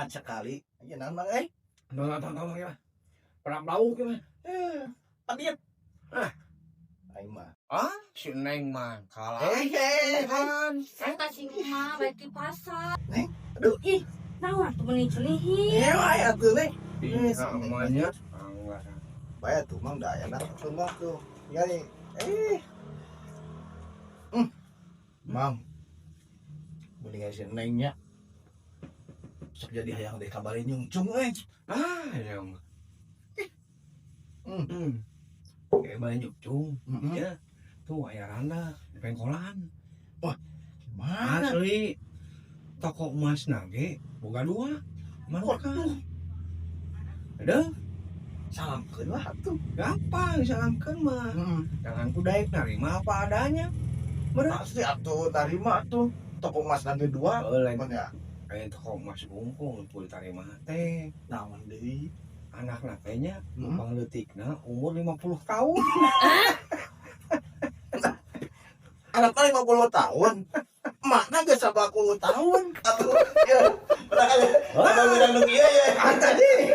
Nikmat sekali. Ieu naon, Mang euy? Tong tong tong ya. Perap lauk ya mah. Eh, padiet. Ah. Aing mah. Ah, si Neng mah kalah. Eh, eh, eh. Kan. Eta si mah baik di pasar. Aduh, ih. Naon atuh meuni celihi. Eh, wae atuh, Neng. Iya, namanya. Enggak. Bae atuh, Mang, da enak atuh, Mang, tuh. Ya nih. Eh. Mang. Mendingan si Nengnya. Sok jadi hayang deh kabari nyungcung euy. Ah, ya mah. Kayak banyak cung. Ya. Tuh aya randa di pengkolan. Mana? Asli. Toko emas nage boga dua. Marokan. Ada Salamkeun lah atuh. Gampang salamkeun mah. Jangan ku daek narima apa adanya. Bener. Pasti atuh tarima atuh. Toko emas lantai dua. Oh, lain Mun ya. Kayak toko emas bungkung tuh diterima teh. Naon deui? Anak kayaknya bang leutikna umur 50 tahun. Anaknya 50 tahun. Makna geus 40 tahun. Atuh. Ya. Padahal ada bilang nu kieu ya. Kan tadi.